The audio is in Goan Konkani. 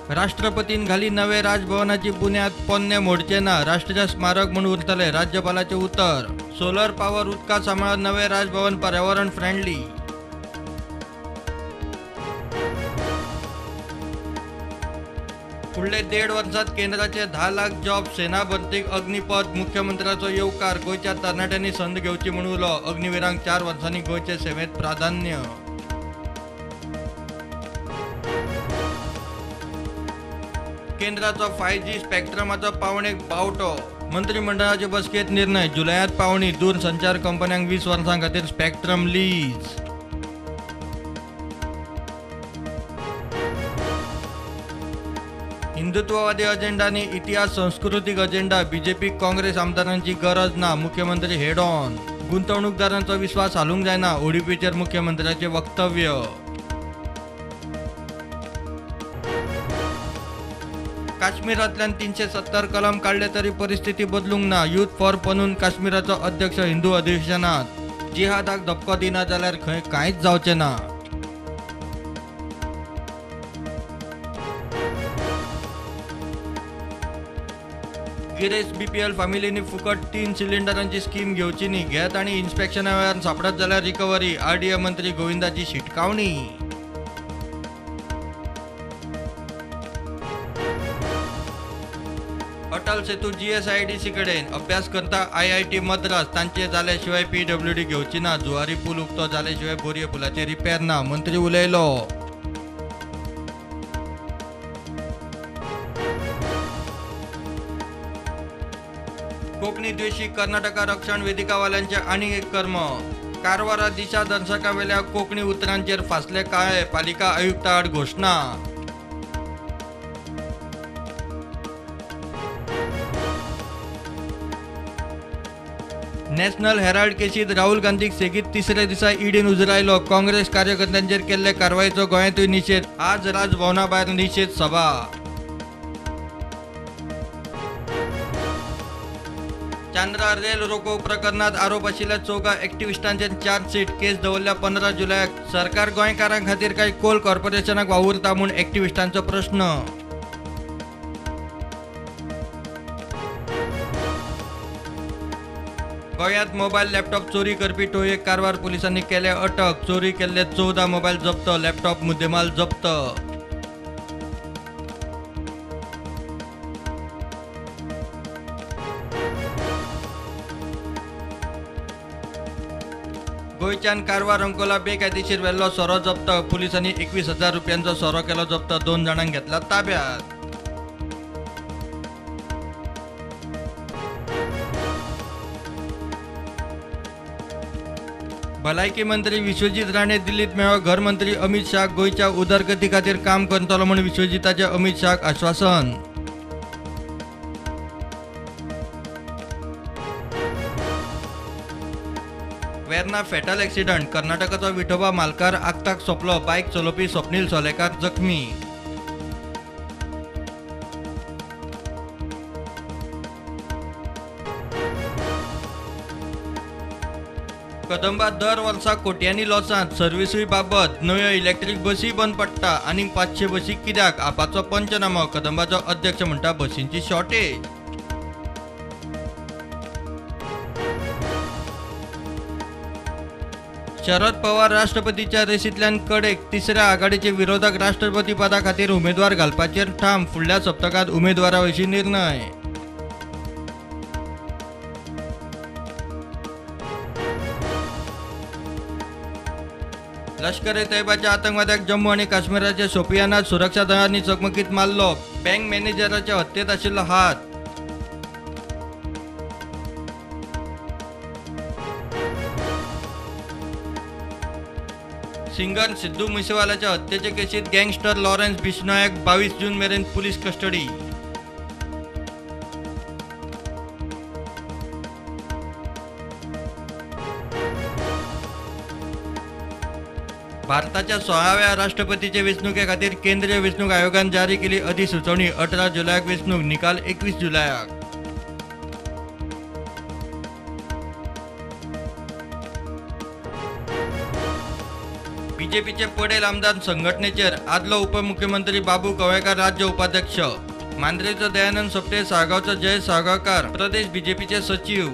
राष्ट्रपतीन घाली नवे राजभवनाची बुन्याद, पोन्ने मोडचे ना, राष्ट्रीय स्मारक म्हूण उरतले, राज्यपालाचें उतर। सोलर पावर उदका सांबाळत नवे राजभवन पर्यावरण फ्रेंडली। फुडले 1.5 वर्सात केंद्राचे 10 लाख जॉब, सेना भरतीक अग्निपथ, मुख्यमंत्र्याचो येवकार, गोंयच्या तरणाट्यांनी संद घेवची म्हूण उलो, अग्निवीरांक 4 वर्सांनी गोंयचे सेवेंत प्राधान्य। केंद्राचो 5G स्पेक्ट्रमाचो पावणेक बावटो, मंत्रिमंडळाचे बसकेंत निर्णय, जुलयांत पावणी, दूरसंचार कंपन्यांक 20 वर्सां खातीर स्पेक्ट्रम लीज। हिंदुत्ववादी अजेंडा आनी इतिहास संस्कृतीक अजेंडा, बीजेपी काँग्रेस आमदारांची गरज ना, मुख्यमंत्री हेड ऑन। गुंतवणूकदारांचो विस्वास हालूंक जायना, ओडीपीचेर मुख्यमंत्र्याचें वक्तव्य। काश्मीरांतल्यान 370 कलम काडले तरी परिस्थिती बदलूंक ना, युथ फॉर पनून काश्मीराचो अध्यक्ष हिंदू अधिवेशनात, जिहादाक धपको दिना जाल्यार खंय कांयच जावचें ना। गिरेस्त बीपीएल फामिलींनी फुकट 3 सिलिंडरांची स्कीम घेवची न्ही, घेत आनी इन्स्पेक्शना वेळार सांपडत जाल्यार रिकव्हरी, आरडीए मंत्री गोविंदाची शिटकावणी। अटल सेतू जीएसआयडीसी कडेन अभ्यास करता आयआयटी मद्रास, तांचे जाले शिवाय पीडब्ल्यूडी घेवची ना, जुवारी पूल उक्तो जाले शिवाय बोरये पुलाचे रिपेर ना, मंत्री उलयलो। कोंकणी द्वेशी कर्नाटका रक्षण वेदिकावाल्यांचे आनीक एक कर्म, कारवारा दिशा दर्शकावेल्या कोंकणी उतरांचेर फासले काळे, पालिका आयुक्ता आड घोशणा। नॅशनल हेराल्ड केशीत राहुल गांधीक सेगीत तिसऱ्या दिसा ईडीन उजरायलो, काँग्रेस कार्यकर्त्यांचेर केल्ले कारवायेचो गोंयांतूय निशेध, आज राजभवना भायर निशेध सभा। चांद्रा रेल रोको प्रकरणात आरोप आशिल्ल्या 4 एक्टिविस्टांचेर चार्जशीट, केस दवरल्या 15 जुलयाक, सरकार गोंयकारां खातीर काय कोल कॉर्पोरेशनाक वावुरता म्हूण एक्टिविस्टांचो प्रश्न। गोंयांत मोबायल लॅपटॉप चोरी करपी टोळयेक कारवार पुलिसांनी केले अटक, चोरी केल्ले 14 मोबायल जप्त, लॅपटॉप मुद्देमाल जप्त। गोंयच्यान कारवार अंकोला बेकायदेशीर व्हेल्लो सोरो जप्त, पुलिसांनी 21,000 रुपयांचो सोरो केलो जप्त, 2 जाणांक घेतला ताब्यात। भलायकी मंत्री विश्वजीत राणे दिल्लीत मेळ्ळो घरमंत्री अमित शाह, गोंयच्या उदरगती खातीर काम करतलो म्हूण विश्वजीताचें अमित शाहक आश्वासन। वेर्ना फेटल एक्सिडंट, कर्नाटकाचो विठोबा मालकार आगताक सोंपलो, बायक चलोवपी स्वप्नील सोलेकार जखमी। कदंबा दर वर्सा कोट्यांनी लॉसांत, सर्विसूय बाबत, नव्यो इलेक्ट्रीक बसी बंद पडटा, आनीक 500 बसी कित्याक, आपाचो पंचनामो, कदंबाचो अध्यक्ष म्हणटा बसींची शॉर्टेज। शरद पवार राष्ट्रपतीच्या रेसींतल्यान कडेक, तिसऱ्या आघाडीचे विरोधक राष्ट्रपती पदा खातीर उमेदवार घालपाचेर ठाम, फुडल्या सप्तकांत उमेदवारा विशीं निर्णय। लष्कर ए तैयबाच्या आतंकवाद्याक जम्मू आनी काश्मीराच्या शोपियानात सुरक्षा दळांनी चकमकीत मारलो, बँक मॅनेजराच्या हत्येत आशिल्लो हात। सिंगर सिद्धू मुसेवालाच्या हत्येचे केसीत गँगस्टर लॉरेन्स बिश्नोयाक 22 जून मेरेन पुलीस कस्टडी। भारताच्या 16व्या राष्ट्रपतीचे वेंचणुके खातीर केंद्रीय वेंचणूक आयोगान जारी केली अधिसुचोवणी, 18 जुलयाक वेंचणूक, निकाल 21 जुलयाक। बीजेपीचे पडेल आमदार संघटनेचेर आदलो उपमुख्यमंत्री बाबू कवळेकार राज्य उपाध्यक्ष. मांद्रेचो दयानंद सोपटे, साळगांवचो जय साळगांवकार प्रदेश बीजेपीचे सचिव.